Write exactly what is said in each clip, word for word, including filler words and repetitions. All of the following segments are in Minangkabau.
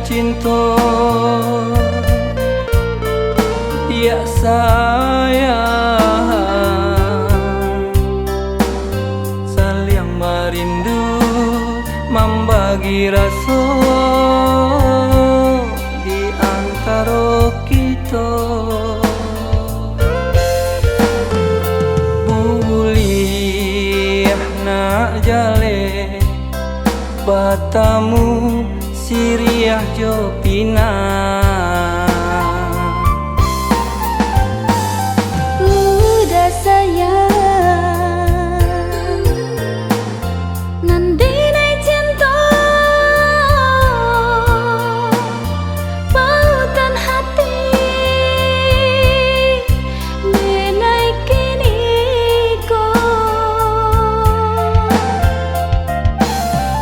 cinto, diak sayang, saliang marindu, mambagi raso di antaro kito. Buliah nak jaleh batamu, siriah jo pinang. Uda sayang, nan dinai cinto, pautan hati, dinai kini ko.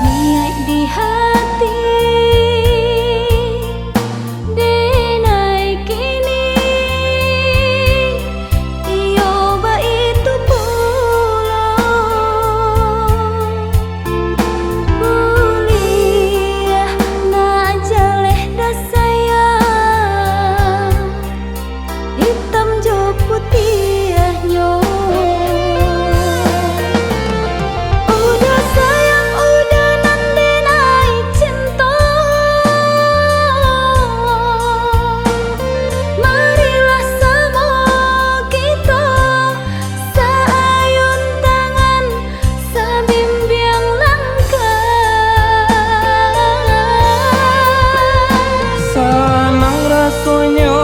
Niaik di hati, dinai kini, iyo baitu pulo. Buliah nak jaleh da sayang, itam jo putiahnyo. Uda sayang, uda nan dinai cinto, marilah samo kito saayun tangan, sabimbiang langkah. Sanang rasonyo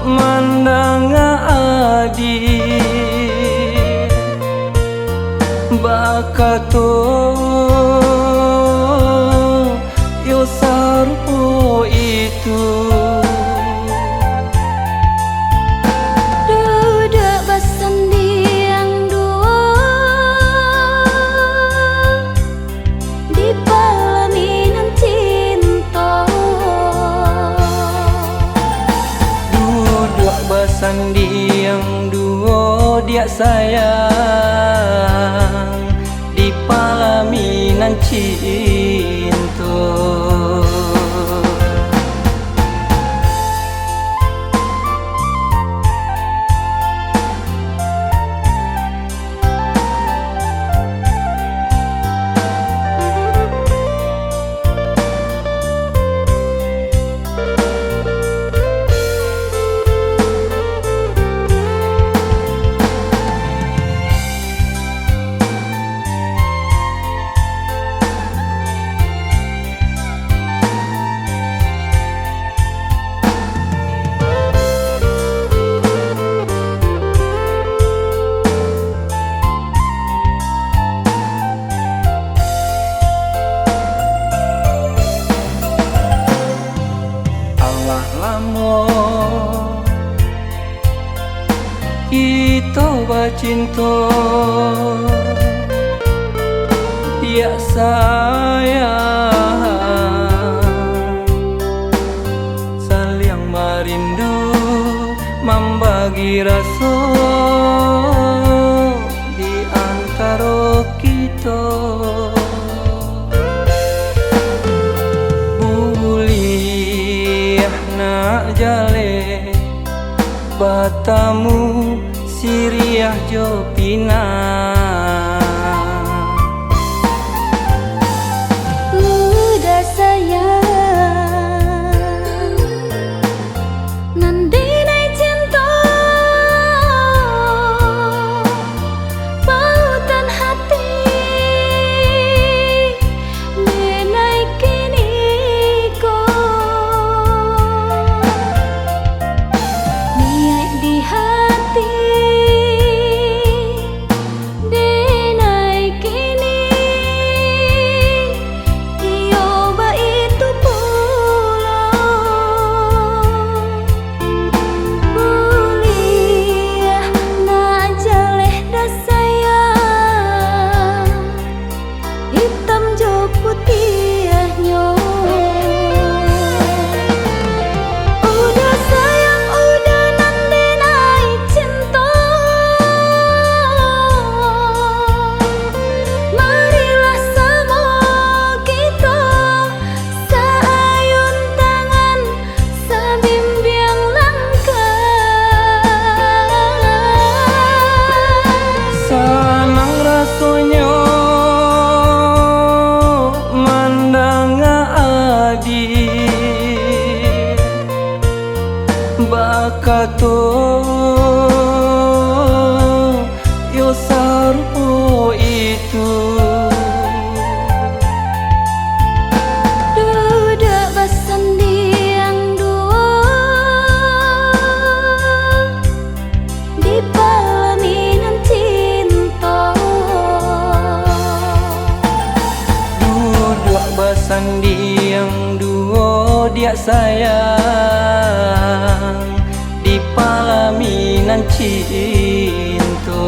mandanga adiak bakato, yo sarupo itu. Duduak basandiang duo di palaminan cinto. Duduak basandiang duo, diak sayang, di palaminan cinto. Alah lamo kito bacinto, diak sayang, saliang marindu, mambagi raso di antaro kito. Buliah nak jaleh batamu, siriah jo pinang. Uda sayang, nan dinai cinto, pautan hati, dinai kini ko. Niaik di hati, Kato yo sarupo itu. Duduak basandiang duo di palaminan cinto. Duduak basandiang duo, diak sayang, di palaminan cinto.